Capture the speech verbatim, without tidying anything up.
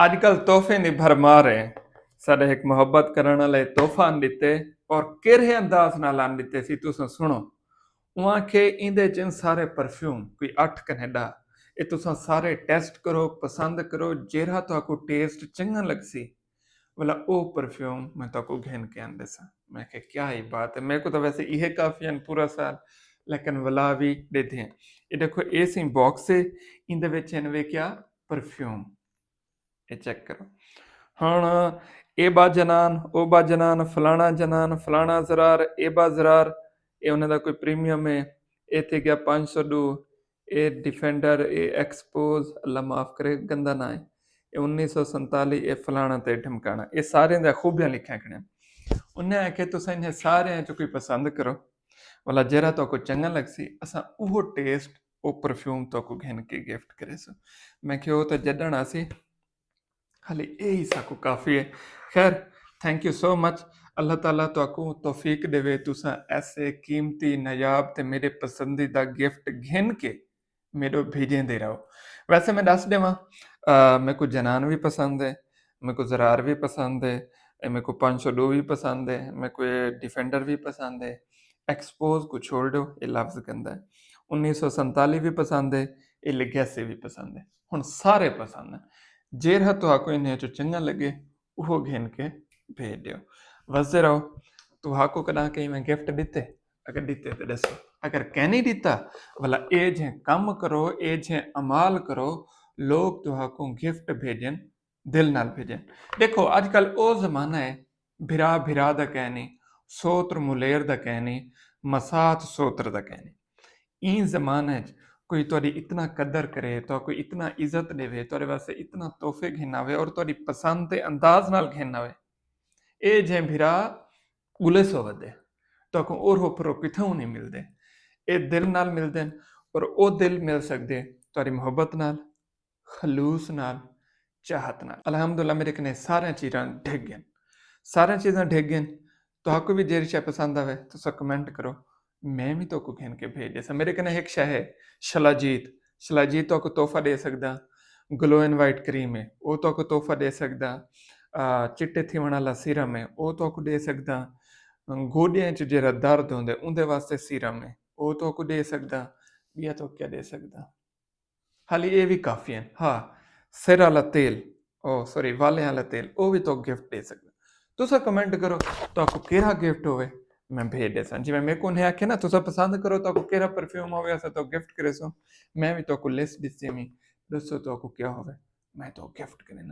اڄ کل تحفے دی بھرمار ہے۔ ساݙے ہک محبت کرݨ والے تحفہ آن ݙتے، اور کیرھے انداز نال آن ݙتے سی، تساں سݨو۔ اوں آکھے، ایندے چن سارے پرفیوم، کوئی اٹھ کنے ݙاہ، اے تساں سارے ٹیسٹ کرو، پسند کرو، جیرھا تہاکوں ٹیسٹ چنڳا لڳسی، ولا او پرفیوم میں تہاکوں گھن کے آن ݙیساں۔ میں کہ کیا ہی بات ہے، میکوں تاں ویسے ایہے کافی ہن پورا سال، لیکن ولا وی ݙیدھے۔ اے ݙیکھو، اے سئیں باکس ہے، ایندے وچ ہن وے کیا؟ پرفیوم۔ اے چیک کرو۔ ہݨ اے با جنان، او با جنان، فلاݨا جنان، فلاݨا زرار، اے با زرار، اے انہاں دا کوئی پریمیم ہے۔ اے تھی ڳیا پنج سو ݙو، اے ڈیفینڈر، اے ایکسپوز، اللہ معاف کرے، گندا ناں ہے۔ اے انیس سو سنتالی، اے فلاݨا تے ڈھمکاݨا۔ اے سارے دیاں خوبیاں لکھیاں کھڑیاں۔ انہیں آکھیا، تساں انہیں سارے چوں کوئی پسند کرو، ولا جیرھا تہاکوں چنڳا لڳسی، اساں اوہو ٹیسٹ، او پرفیوم تہاکوں گھن کے گفٹ کریسوں۔ میں کہ او تاں جݙݨ آسی، خالی اے ہی ساکوں کافی ہے۔ خیر، تھینک یو سو مچ۔ اللہ تعالیٰ تہاکوں توفیق ݙیوے، تساں ایسے قیمتی، نایاب تے میݙے پسندیدہ گفٹ گھن کے میݙو بھیجیندے رہو۔ ویسے میں ݙس ݙیواں، آ، میکوں جنان وی پسند ہے، میکوں زرار وی پسند ہے، اے میکوں پنج سو ݙو وی پسند ہے، میکوں اے ڈیفینڈر وی پسند ہے، ایکسپوز کوں چھوڑ ݙیو، اے لفظ گندا ہے، انیس سو سنتالی وی پسند ہے، اے لیگیسی وی پسند ہے۔ ہݨ سارے پسند ہیں، جیرھا تہاکوں انہیں چوں چنڳا لڳے، اوہو گھن کے بھیج ݙیو۔ وسدے رہو۔ تہاکوں کݙاں کہیں میں گفٹ ݙتے؟ اگر ݙتے تے ݙسو، اگر کینی ݙتا، ولا اے جھیں کم کرو، اے جھیں اعمال کرو، لوک تہاکوں گفٹ بھیجن، دل نال بھیجن۔ ݙیکھو، اڄ کل او زمانہ ہے، بھرا بھرا دا کینی، سوتر ملیر دا کینی، مسات سوتر دا کینی۔ ایں زمانے اچ کوئی تہاݙی اتنا قدر کرے، تہاکوں اتنا عزت ݙیوے، تہاݙے واسطے اتنا تحفے گھن آوے اور تہاݙی پسند دے انداز نال گھن آوے، اے جھیں بھرا ڳلے سو ودے، تہاکوں اورھو پھرو کتھاؤں نی ملدے۔ اے دل نال ملدن، اور او دل مل سڳدے تہاݙی محبت نال، خلوص نال، چاہت نال۔ الحمدللہ، میݙے کنے ساریاں چیزاں ڈھگ ڳئن، ساریاں چیزاں ڈھگ ڳئن۔ تہاکوں وی جیڑھی شے پسند آوے، تساں کمنٹ کرو، میں وی تہاکوں گھن کے بھیج ݙیساں۔ میݙے کنے ہک شے ہے، شلاجیت۔ شلاجیت تہاکوں تحفہ ݙے سڳداں، گلو اینڈ وائٹ کریم ہے، او تہاکوں تحفہ ݙے سڳداں۔ آ، چٹے تھیوݨ والا سیرم ہے، او تہاکوں ݙے سڳداں۔ گوݙیاں اچ جیڑھا درد ہوندے، اوندے واسطے سیرم ہے، او تہاکوں ݙے سڳداں۔ ٻیا تہاکوں کیا ݙے سڳداں؟ خالی اے وی کافی ہن۔ ہا، سر والا تیل، او سوری، والیاں والا تیل، او وی تہاکوں گفٹ ݙے سڳداں۔ تساں کمنٹ کرو، تہاکوں کیڑھا گفٹ ہووے، میں بھیج ݙیساں۔ جیویں میکوں انہیں آکھیا نا، تساں پسند کرو، تہاکوں کیڑھا پرفیوم ہووے، اساں تہاکوں گفٹ کریسوں۔ میں وی تہاکوں لسٹ ݙتی وی، ݙسو تہاکوں کیا ہووے، میں تہاکوں گفٹ کرینداں۔